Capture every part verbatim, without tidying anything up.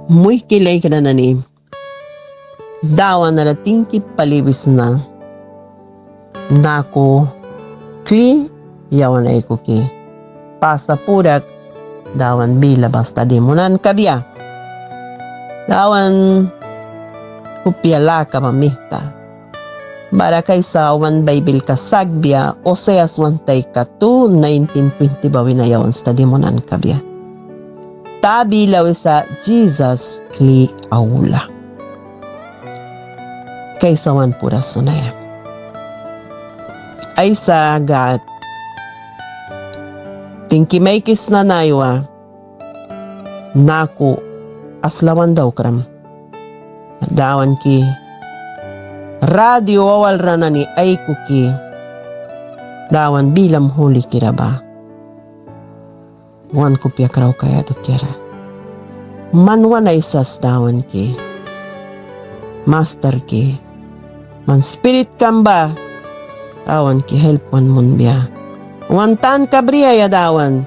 Muihki laikra nani, Dawan ra tingki pali wisna. Naku kli yawan aikuki pasa purak Dawan bila ba stadi munan kabia. Dawan kupia laka ba mita. Bara kaisa wan Baibilka sakbia, Oseas wan taika tu, nineteen twenty ba wina yawan stadi munan kabia. Ta bila wisa Jisas kli aula. Kaisa wan pura sunaia. Aisa Gâd, tingki maikisna naiwa naku asla wan daukram. Dawanki radio wawalra nani aikuki Dawan bilam hulikira ba wan kupia kraukaia dukiara. Man wan aisas Dawanki, Mastarki, man spiritkam ba Dawanki help wan munbia. Wan tanka briaia Dawan,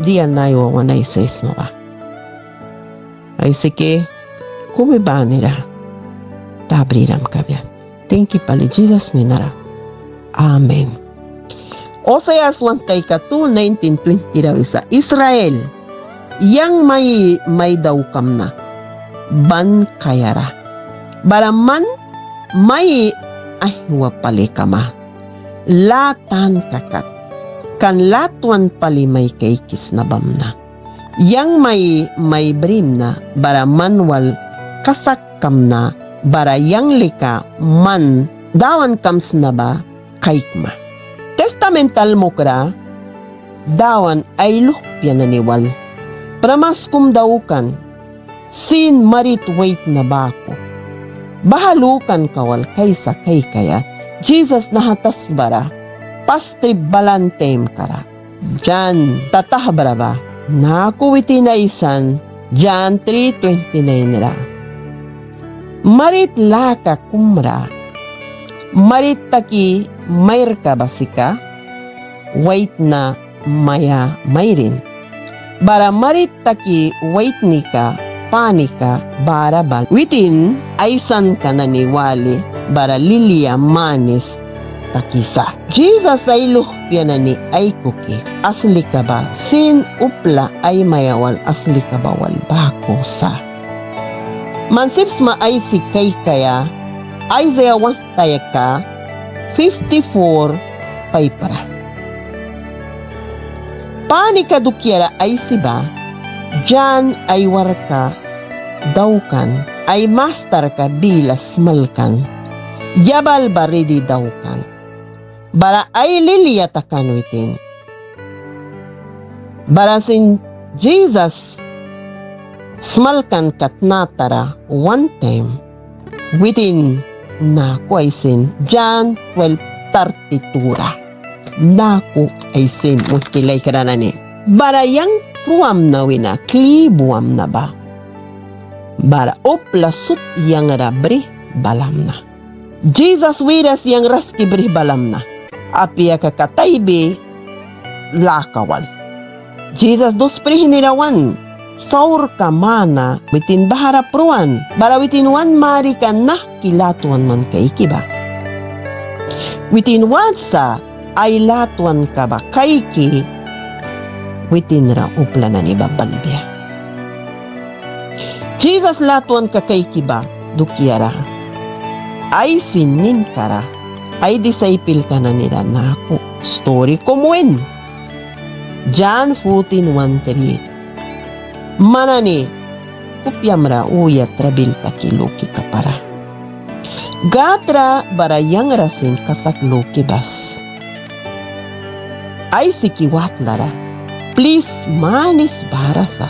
dia naiwa wan aisaisma ba. Aisiki kumi banira ta briram kabia. Tingki pali Jisas ninara. Amen. Oseas wan taika tu, nineteen twenty ra wisa: Israel, yang mai mai daukamna ban kaiara, bara man mai aihwa pali kama. Lâ tanka kat, kan latwan pali mai kaikisna bamna. Yang mai mai brimna, bara man wal kasak kamna, bara yang lika man Dawankam sna ba kaikma. Testament almukra Dawan ai luhpia nani wal pramas kum daukan, sin marit waitna baku. Baha lukanka wal kaisa kaikaia Jisas naha tasbara pas trip balan taimkara. Jan tatahbra ba naku witin aisan, Jan three twenty-nine ra. Marit laka kumra marit taki mairka ba sika waitna maia mairin. Bara marit taki waitnika panika bara bal witin aisanka nani wali bara lilia manis takisa. Jisas ai luhpia nani aikuki aslika ba sin upla ai maia wal aslika ba wal baku sa. Man sip sma aisi kaikaia Aisaia wan taika fifty-four paipara. Panika dukiara aisi ba Jan ai warkka daukan, ai mastarka bila smalkan, yabal ba ridi daukan, bara ai lilia takan witin. Bara sin Jisas smalkanka tnatara wan taim witin naku aisin, Jan twelve thirty-two ra. Naku aisin, muihki laikra nani. Bara yang pruamna wina kli buamna ba, bara upla sut yang ra brih balamna. Jisas wiras yang raski brih balamna. Apia kaka taibi laka wal. Jisas dus prihni ra wan saurka mana witin bahara pruan, bara witin wan marika nahki latwan man kaiki ba. Witin want sa ai latwanka ba kaiki witin ra upla nani ba balbia. Jisas latwanka kaiki ba dukiara aisin ninkara ai disaipelka nani ra naku sturi kum win. Jan fourteen one three. Man nani kupiamra uya trabil taki luki kapara. Gâd ra bara yang ra sin kasak luki bas. Aisiki watlara plis manis bara sa.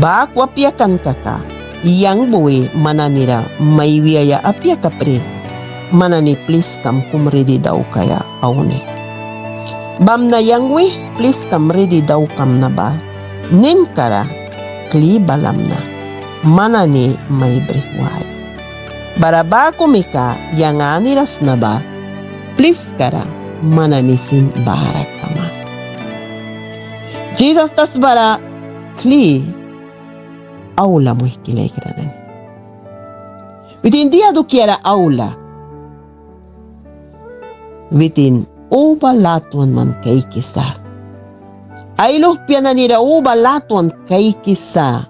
Baku apia kan kaka, yang bui man nanira mai wiaia apia kapri, man nani pliskam kum ridi daukaia auni. Bamna yang wih pliskam ridi daukamna ba ninkara kli balamna, man nani mai brih waia. Bara baku mika yang anira sna ba pliskara man nani sin bara kama. Jisas tasbara kli aula, muihki laikra nani. Witin dia dukiara aula? Witin uba latwan man kaikisa. Ai luhpia nanira uba latwan kaikisa.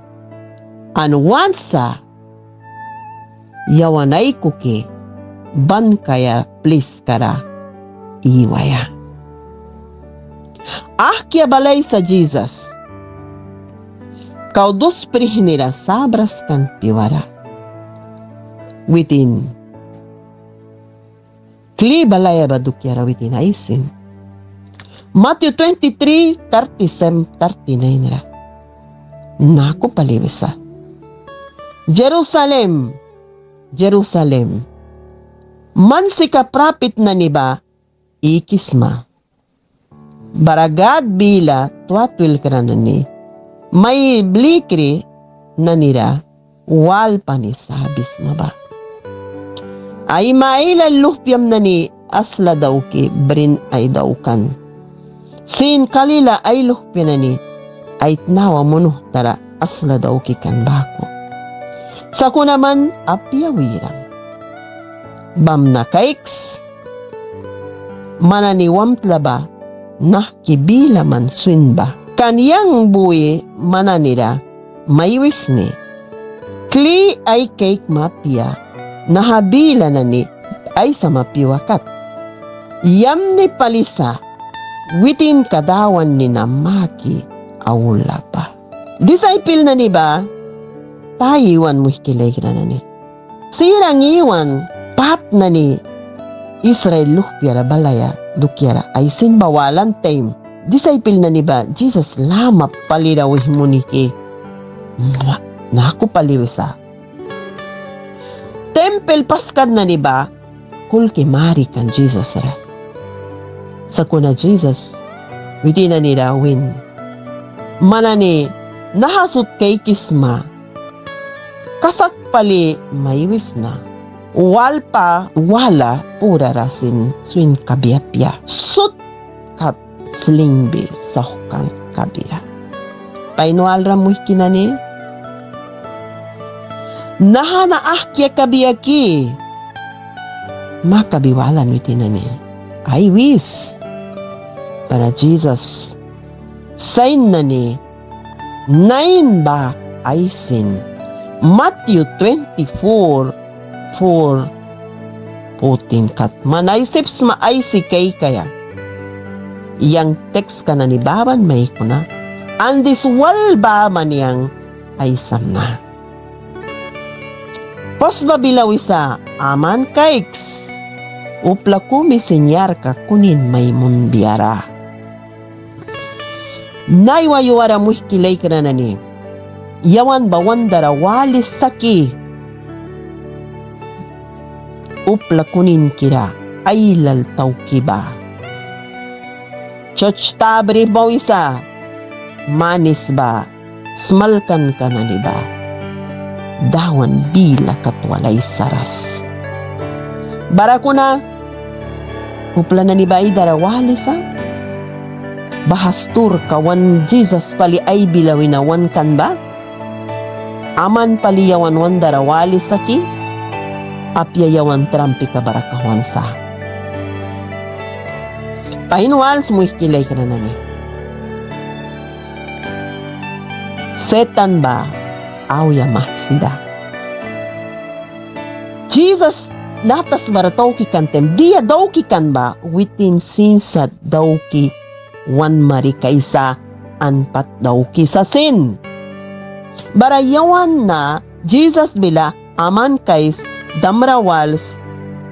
An want sa yawan aikuki ban kaia pliskara iwaia. Ahkia balaisa Jisas kau dus prihnira sabras kan pyuara. Witin kli balaia ba dukiara witin aisin. Matthew twenty-three, thirty-seven, thirty-nine ra naku pali wisa: Jerusalem, Jerusalem, man sika prapit nani ba ikisma, bara Gâd bila twatwilkra nani mai blikri nanira walpa ni sabisma ba. Aima ailal luhpiam nani asla dauki brin ai daukan. Sin kalila ai luhpia nani ai tnawa munuhtara asla dauki kan baku. Sakuna man apia wiram. Bamna kaiks, man nani wamtla ba nahki bila man swin ba. Kan yang bui man nanira mai wisni: Kli ai kaikma apia, naha bila nani aisama pyua kat. Yamni pali sa witinka Dawan nina maki aula ba. Disaipil nani ba taya iwan, muihki laikra nani. Sirang iwan pat nani Israel luhpiara balaia dukiara aisin ba walan taim, disaipil nani ba Jisas lama palira wih muniki naku pali wisa. Tempel paskan nani ba kulki marikan Jisas ra. Sakuna Jisas witin nanira win: Man nani naha sut kaikisma, kasak pali mai wisna. Walpa wala purara sin swin kabia apia. Sut kat slingbi sauhkan kabia. Pain walram, muihki nani? Naha na ahkia kabia ki? Makabi walan witin nani. Ai wis. Bara Jisas sain nani nain ba aisin. Matthew twenty-four, four, fourteen kat. Man ai sip sma aisi kaikaia. Yang tekska nani baman maikuna, an dis wal baman yang aisamna. Pas ba bila wisa: Aman kaiks, upla kumi sin yarka kunin mai munbiara. Naiwa yuara, muihki laikra nani, yawan ba wan dara wali saki upla kuninkira ailal tauki ba. Church ta brih ba wisa, manis ba smalkanka nani ba Dawan bila kat wal aisaras. Bara kuna upla nani ba ai dara wali sa, baha sturka wan Jisas pali ai bila wina wankan ba, aman pali yawan wan dara wali saki, apia yawan trampika bara kauhwan sa. Pain wals, muihki laikra nani. Setan ba auya mahsida. Jisas naha tasbara tauki kan taim, dia dauki kan ba, witin sin sat dauki wan marikaisa, an pat daukisa sin. Bara yawan na Jisas bila aman kais, damra wals,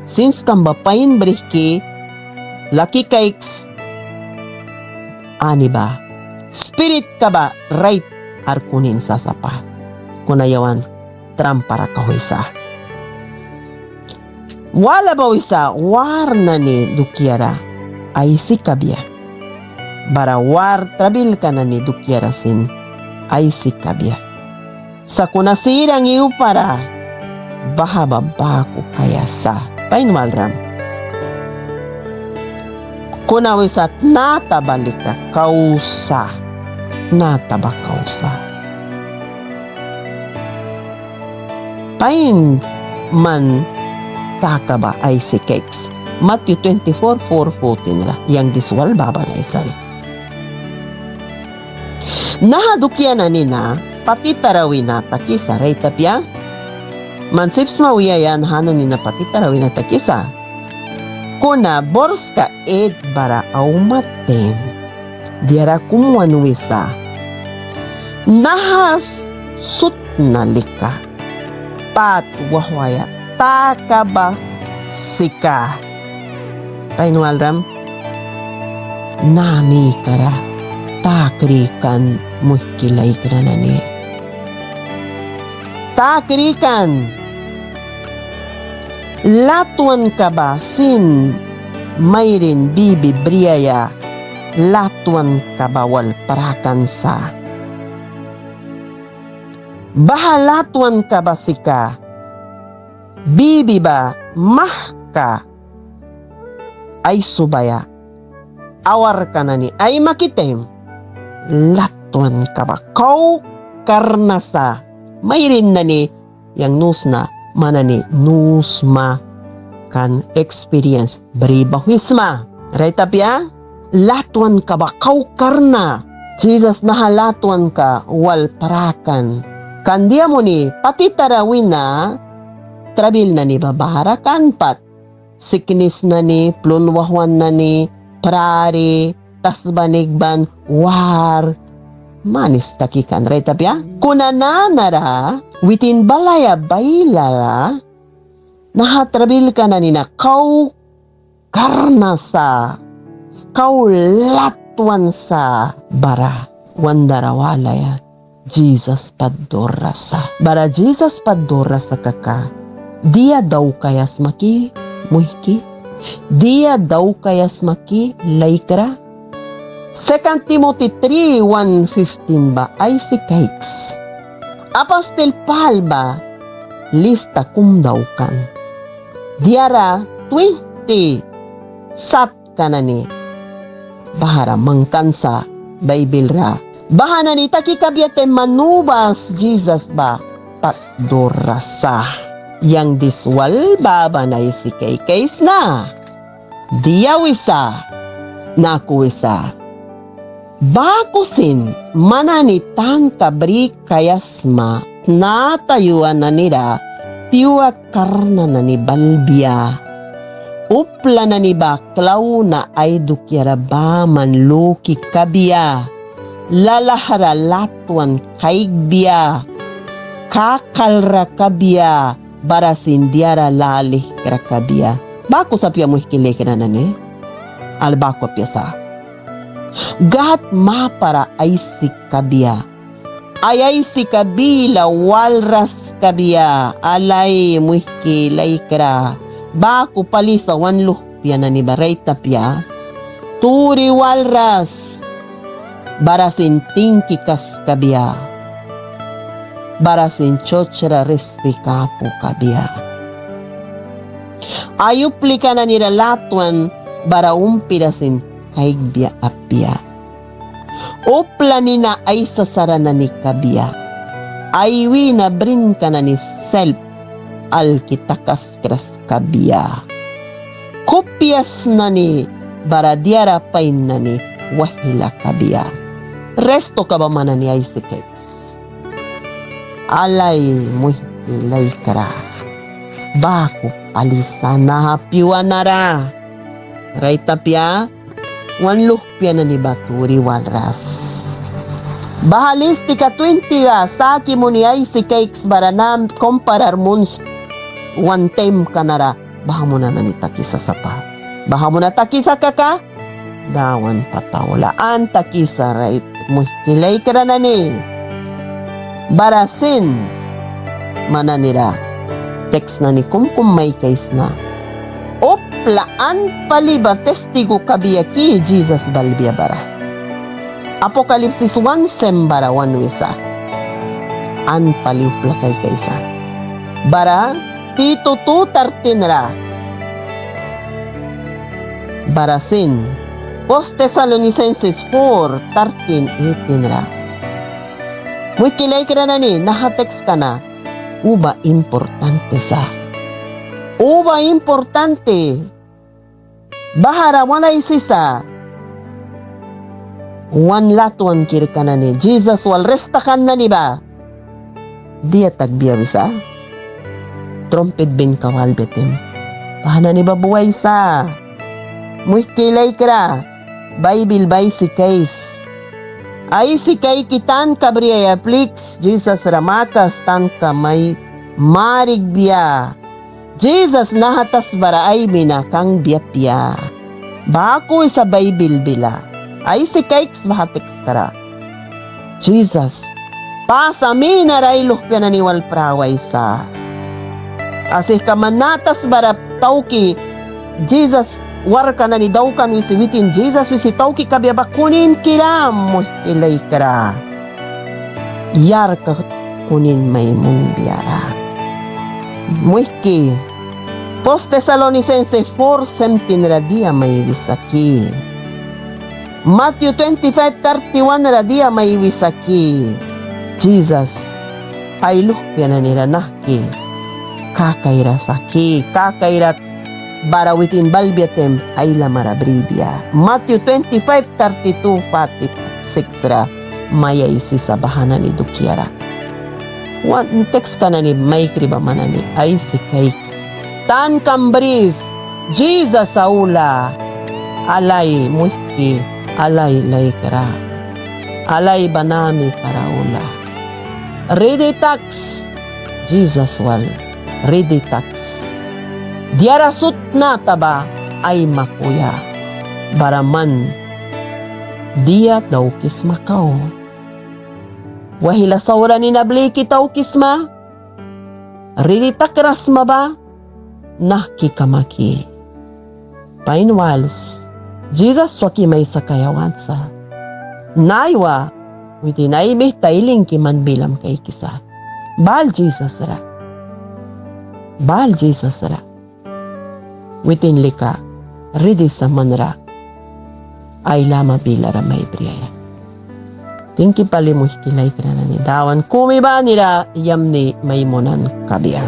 sinskam ba pain brihki, laki kaiks, ani ba spiritka ba rait ar kunin sa sapa. Kuna yawan trampara kauhwisa. Wala ba wisa war nani dukiara aisi kabia. Bara war trabilka nani dukiara sin aisi kabia. Sakuna sirang yupara baha ba baku kaia sa. Pain walram. Kuna wisa tnata ba lika kau sa. Tnata ba kau sa. pain man taka ba aisi kaiks. Matthew twenty-four, four, fourteen ra, yang dis wal baban aisari. Naha dukia nani na patitara wina takisa, rait apia? Man sip sma wiaia naha nani na patitara wina takisa. Kuna borska eit bara auma taim diara kum wan wisa: Naha sut na lika pat wahwaia taka ba sika. Pain walram, nani kara ta krikan, muihki laikra nani. Ta krikan. Latwanka ba sin mairin bibi briaia latwanka ba wal prakan sa. Baha latwanka ba sika bibi ba mahka aisubaia awarka nani aimaki taim, latwanka ba kau karna sa. Mairin nani yang nu sna, man nani nu sma kan experience bri banghwisma. Rait apia? Latwanka ba kau karna. Jisas naha latwanka wal prakan. Kan dia muni patitara wina trabil nani ba bara kan pat. Siknis nani, plun wahwan nani, prari, tasba nikban, war, manis taki kan, rait apia? Kuna nanara witin balaia bailara naha trabilka nani na kau karna sa, kau latwan sa, bara wan dara walaia Jisas pat dura sa. Bara Jisas pat dura sa kaka, dia daukaia sma ki, muihki? Dia daukaia sma ki, laikra? Second Timothy three, one fifteen ba aisi kaiks. Apastil Pal ba lista kum daukan. Diara twenty satka nani bahara mangkan sa Baibil ra. Baha nani taki kabia taim man nu bas Jisas ba pat dura sa. Yang dis wal baban aisi kaikaisna. Dia wisa? Naku wisa: Baku sin man nani tanka bri kaia sma tnata yua nani ra pyua karna nani balbia. Upla nani ba klauna ai dukiara baman luki kabia. Lalahra latwan kaikbia. Kakalra kabia. Bara sin diara lalihkra kabia. Baku sa apia, muihki laikra nani? Al baku apia sa. Gâd mapara aisi kabia. Ai aisika bila walras kabia. Alai, muihki laikra, baku pali sa wan luh pia nani ba, rait apia? Turi walras, bara sin tingki kas kabia, bara sin church ra rispika apu kabia. Ai uplika nani ra latwan bara umpira sin kaikbia apia. Upla nina aisasara nani kabia. Ai wîna brinka nani selp alki takaskras kabia. Kupias nani bara diara pain nani waihla kabia. Restoka ba man nani aisi kaiks. Alai, muihki laikra, baku pali sa naha pyua nara. Rait apia? Wan luhpia nani ba turi walras. Baha listika twenty ba saki muni aisi kaiks bara na comparar muns wan taimka nara, bahamuna nani takisa sapa. Bahamuna takisa kaka, Dawan pat aula an takisa, rait, muihki laikra nani? Bara sin man nanira teks nani kumkum maikaisna. Upla an pali ba testigu kabia ki Jisas balbia bara. Apokalipsis wan sem bara wan wisa an pali upla kaikaisa. Bara Titu two thirteen ra. Bara sin First Thessalonicenses four thirteen, eighteen ra. Muihki laikra nani, naha tekska na uba importante sa. Uba importante. Bahara wan aisisa. Wan latwankira nani, Jisas wal ris takan nani ba dia takbia wisa? Trumpit binka walbia taim. Baha nani ba buaisa. Muihki laikra, Baibil ba aisi kaiks. Aisi kaiki tanka briaia pliks, Jisas ra makas tanka mai marikbia. Jisas naha tasbara ai mina kangbia apia. Baku wisa Baibil bila. Aisi kaiks baha tekskara. Jisas pasa minara ai luhpia nani wal prawaisa. Asihka man naha tasbara tauki Jisas warkka nani daukan wisi, witin Jisas wisi tauki kabia ba kuninkira, muihki laikra. Yarka kunin mai munbiara. Muihki, First Tesalonicense four seventeen ra dia mai wisa ki. Matthew twenty-five thirty-one ra dia mai wisa ki. Jisas ai luhpia nani ra nahki kakaira sa ki, kakaira bara witin balbia taim ai lamara bribia. Matthew twenty-five thirty-two forty-six ra mai aisisa baha nani dukiara. Wan tekska nani maikri ba man nani aisi kaiks. Tankam bris, Jisas aula. Alai muihki, alai laikra. Alai ba namikara aula. Ridi taks, Jisas wal ridi taks. Diara sut tnata ba aimakuya. Bara man dia daukisma kau. Waihla saura nina bliki taukisma, ridi takras sma ba, nahki kama ki. Pain wals, Jisas swaki mai sakaia want sa. Naiwa witin ai mihta ai lingki man bilam kaikisa. Bal Jisas ra. Bal Jisas ra. Witin lika ridi sa man ra ai lama bilara mai briaia. Tingki pali muihki laikra nani, Dawan kumi banira yamni mai munan kabia.